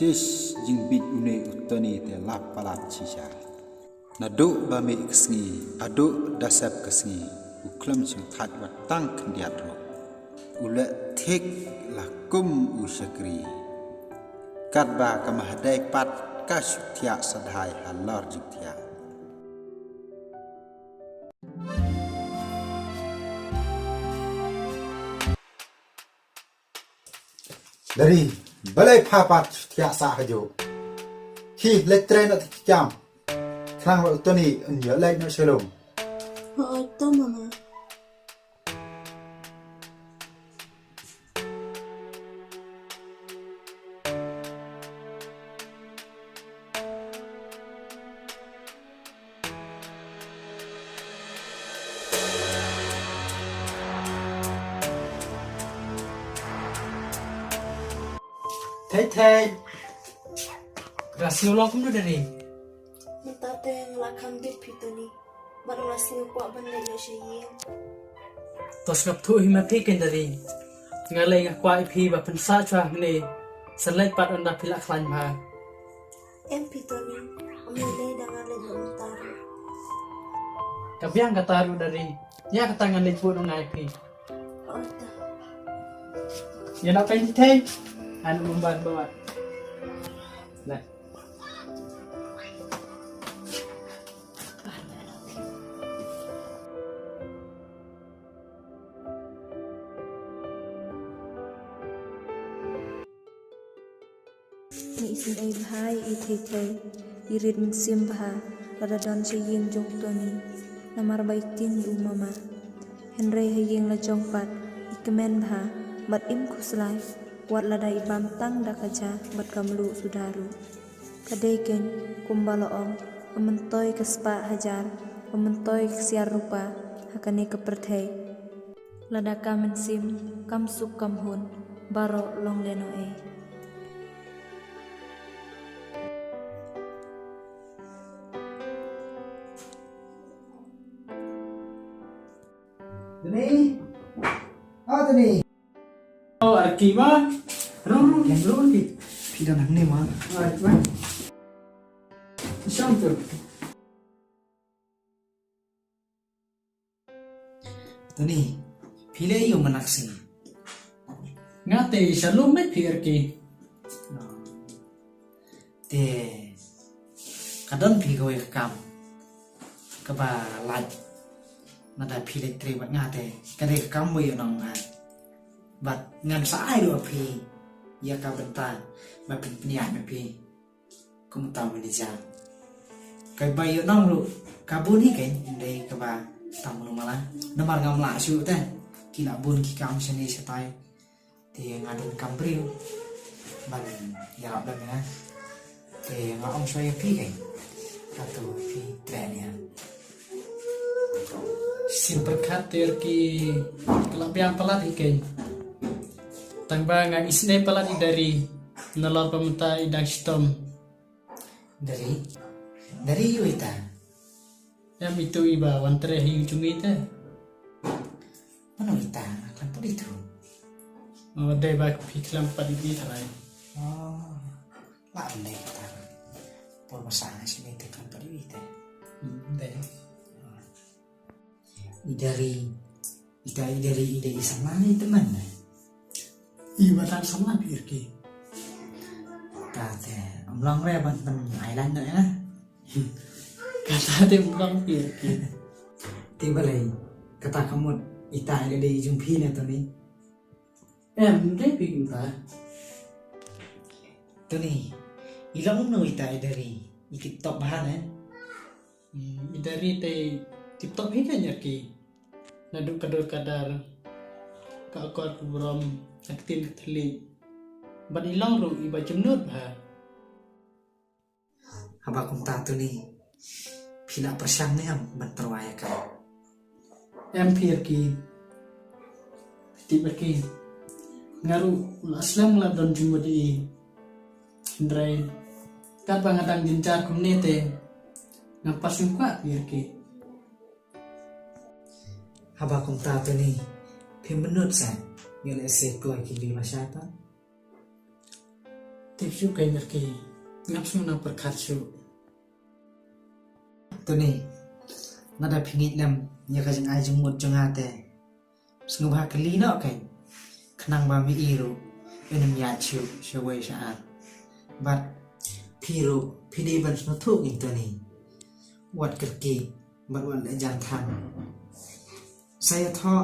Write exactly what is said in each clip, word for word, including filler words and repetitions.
Tish jingbit une u Tony te la palat shisha. Naduh ba mih ka sngi haduh da sep ka sngi, u khlem shym thait wat tang khyndiat ruh. U leh thik la kum u shakri. Katba ka Mahadei pat ka shu thiah sadhai halor jingthiah. Dari, balei pha pat thiah sah kajuh? Hi, leit trei noh ki kam. Khnang ba u Tony un ïoh leit noh sha lum. Hooid to mama. Thei thei. Ka sngew long kumno Dari? Mynta te nga la kham dip phi Tony. Bad nga la sngew kwah ban leit noh sha ïing. To sngap thuh hi ma phi kein Dari. Nga lei nga kwah ïa phi ba pynsah shuwa hangne. Sa leit pat ynda phi la khlaiñ bha. Em phi Tony, ym lei lei da nga leit noh mynta ruh. Ka biang kata ruh Dari. Ïa kata ngan leit bud noh nga ïa phi. Ïa na phi thei. An umban ba. Nah. Ngi isynei bha ïa i Thei Thei, i rit mynsiem bha, lada don sha ïing jong Tony, namar ba i tieng ïa u mama. Hynrei ha ïing la jong pat, i kmen bha, bad im khuslai, wat lada i bam tang da ka ja, bad ka mluh suda ruh. Ka dei kein, kumba la ong, ka myntoi ka spah hajar, ka myntoi ka ksiar rupa, ha kane ka pyrthei. Lada ka mynsiem, kam suk kam hun, baroh long lehnohei. Tony. Ah, Tony. Oh, Arki ma. Rung, rung, rung, rung, Arki. Phi don hangne ma. Right, right. Shong tu. Tony, phi leh aiu mynta ka sngi? Nga te sha lum met phi Arki. Te ka don phi kawei ka kam kaba lait. Nada phi leit trei bad nga te ka dei ka kam ba ïoh nong nga. Bad ngan sa ai ruh phi ïa ka bynta ba phin pynïaid ma phi. Kumta manager. Kaba ïoh nong ruh ka bun hi kein dei kaba tam ruh mala. Namar ngam lah shuh te. Ki lah bun ki kam shane shatai. Te nga don kam briew ban ïarap lem ïa nga. Te nga ong shuwa ïa phi kein. Kato phi treh ïa. Sien pyrkhat te Arki ka la biang palat hi kein. Tang ba nga isynei palat ïa i Dari. Nalor ba mynta i dang shitom. Dari? Dari ïa uta? Em, itu iba wan treh hi jong i te. Mano ita? Nga khlem pat ïohi. Oh, dei ba phi khlem pat ïohi tharai. Oh, lah dei ita. Por masa nga shu ïohi te khlem pat ïohi te. Hmm, dei. I Dari, ita i Dari i dei i samla ne i tymmen ne? I ba tang samla phi Arki. Kata te ym long re ban pyn ai lan ne. Kata te ym long phi Arki. Te balei kata ka mut ita i dei i jong phi ne Tony? Em, dei phi kumta. Tony, i long kumno ita i Dari, i tip top bha ne? Hmm, i Dari te tip top hi kein Arki. Naduh ka dur ka dar, ka akor ka burom, ka ktien ka thylliej. Bad i long ruh iba jemnud bha. Haba kumta Tony, phi la pyrshang ne em ban tyrwa ïa ka? Em phi Arki. Phi tip Arki. Nga ruh la slem la don jingmut ïa i. Hynrei katba nga dang jynjar kumne te, ngam pat sngewkwah phi Arki. Haba kumta Tony, phim bynnud seh, ïoh lehse kloi ki bym la shai pat. Tip shuh kein Arki. Ngam sngewpyrkhat shuh. Tony, lada phi ngeit lem ïa ka jingai jingmut jong nga te, sngewbha kylli noh kein. Khnang ba me i ruh, yn ym ïaid shuh shawei sha ar. Bad phi ruh, phi dei ban sngewthuh kein Tony. Wat kyrkieh bad wat leh jan than. Sa ïathoh,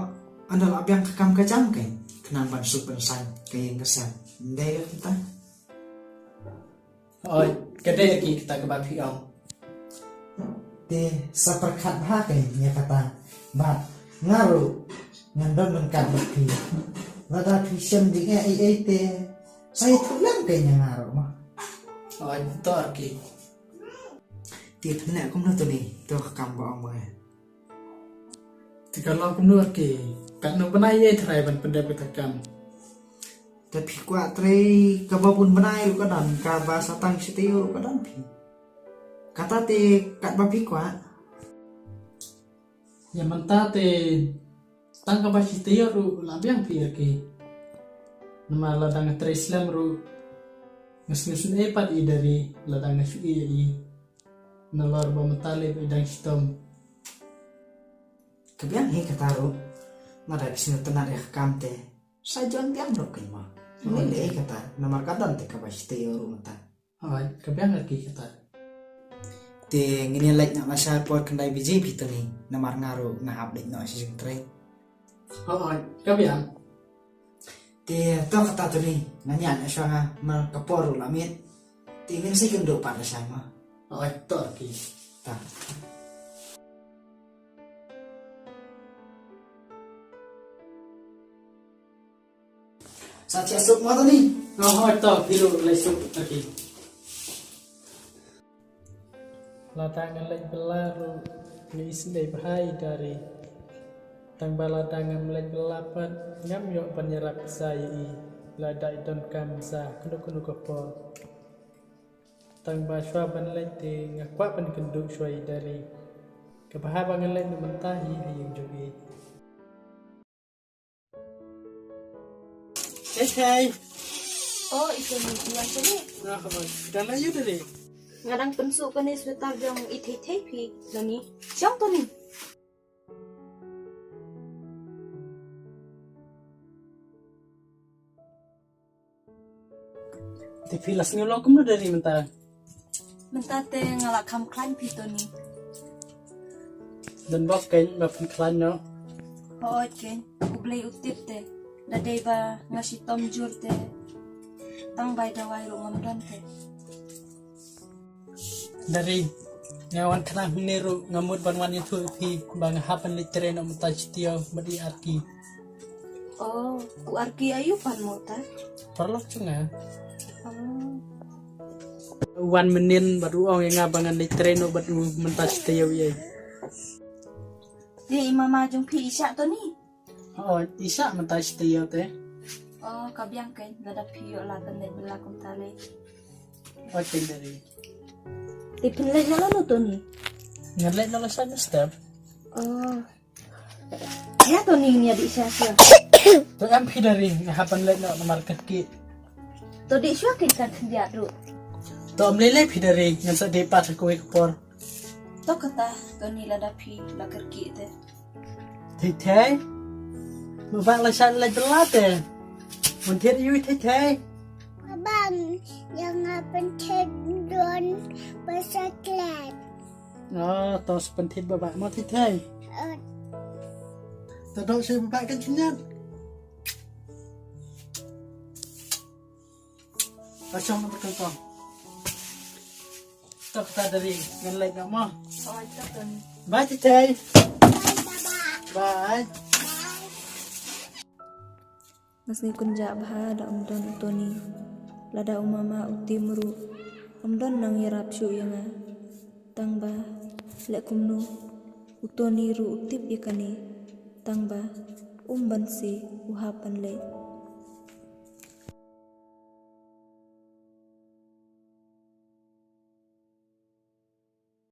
ynda la biang ka kam ka jam kein, khnang ban suk ban saiñ ka ïing ka sem. Ym dei kumta? Oi, ka dei Arki kata kaba phi ong. Te sa pyrkhat bha kein ïa kata. Bad nga ruh ngan don ryngkat bad phi. Lada phi shem jingeh ei ei te, sa ïathuh lem kein ïa nga ruh mo. Oi, to Arki. Te phin leh kumno Tony, to ka kam ba ong ba ngi. Te ka long kumno Arki, katno bnai ïa tharai ban pyndep kata ka kam? Te phi kwah trei kaba bun bnai ruh ka don, kaba sa tang shi taïew ruh ka don phi. Kata te katba phi kwah. Ïa mynta te tang kaba shi taïew ruh la biang phi Arki. Namar lada nga trei slem ruh nga sngew sngewsih pat ïa Dari lada nga shu ïa i. Nalor ba mynta lei ba i dang shitom. Ka biang hi kata ruh. Lada phi sngewtynnat ïa ka kam te, sa join biang ruh kein mo. Ym lei kata, namar ka don te kaba shi taïew ruh mynta. Hooid, ka biang Arki kata. Te ngin ïa leit noh lashai por khyndai baje phi Tony, namar nga ruh nga hap leit noh sha jingtrei. Hooid, ka biang. Te to kata Tony, ngan ïaid noh shuwa nga, namar ka por ruh la miet. Te ngin sa ïakynduh pat lashai mo. Hooid, to Arki. Ta. Sa thiah suk mo Tony. Hooid to, phi ruh leit suk Arki. Lada nga leit bylla ruh nga isynei bha ïa i Dari. Tang ba lada ngam leit bylla pat ngam ïoh ban ïarap sa ïa i lada i donkam sa kano kano ka por. Tang ba shuwa ban leit te nga kwah ban kynduh shuwa ïa i Dari. Kaba haba nga leit na mynta hi ha ïing jong i. Hei hei. Oh, ito ni tuan tu ni. Nga khabar. Dang leh ïa u Dari? Nga dang pynsuh kane sweater jong i Thei Thei phi Tony. Shong Tony. Te phi la sngew long kumno Dari mynta? Mynta te nga la kham khlaiñ phi Tony. Don bok kein ba phin khlaiñ noh. Hooid kein, U Blei u tip te. Da dei ba nga shitom jur te, tang bai dawai ruh ngam don te. Dari, nga wan khnang hangne ruh nga mut ban wan ïathuh ïa phi ba nga hap ban leit trei noh mynta shi taïew bad i Arki. Oh, u Arki aïu pat mo ta? Paralok jong nga. Oh. U wan mynnin bad u ong ïa nga ba ngan leit trei noh bad u mynta shi taïew ïa. Te i mama jong phi i shah Tony? Oh, i shah mynta shi taïew te. Oh, ka biang kein, lada phi ïoh lad ban leit bylla kumta lei. Oh, te Dari. Te phin leit na lano Tony? Ngan leit na lashai mynstep. Oh. Ïa Tony, ngi ïa dih sha sha. To em phi Dari, nga hap ban leit noh namar kyrkieh. To dih shuwa kein kan khyndiat ruh. To ym lei lei phi Dari, ngan sa dih pat ha kawei ka por. To kata, Tony lada phi la kyrkieh te. Thei Thei. Ba bah la shah leit bylla te. Bun thied ïa u Thei Thei. Bam, ïa nga pynthied don ba sa klet. Oh, to sa pynthied ba bah mo Thei Thei. Eh. To doh sha ba bah kan chynniat. Ka shong na ba kongkong. To kata Dari, ngan leit noh mo. Bye Thei Thei. Bye. Nga sngew kynjah bha da ym don u Tony. Lada u mama u Tim ruh ym don nang ïarap shuh ïa nga. Tang ba leh kumno, u Tony ruh u tip ïa kane. Tang ba um banse, u hap ban leit.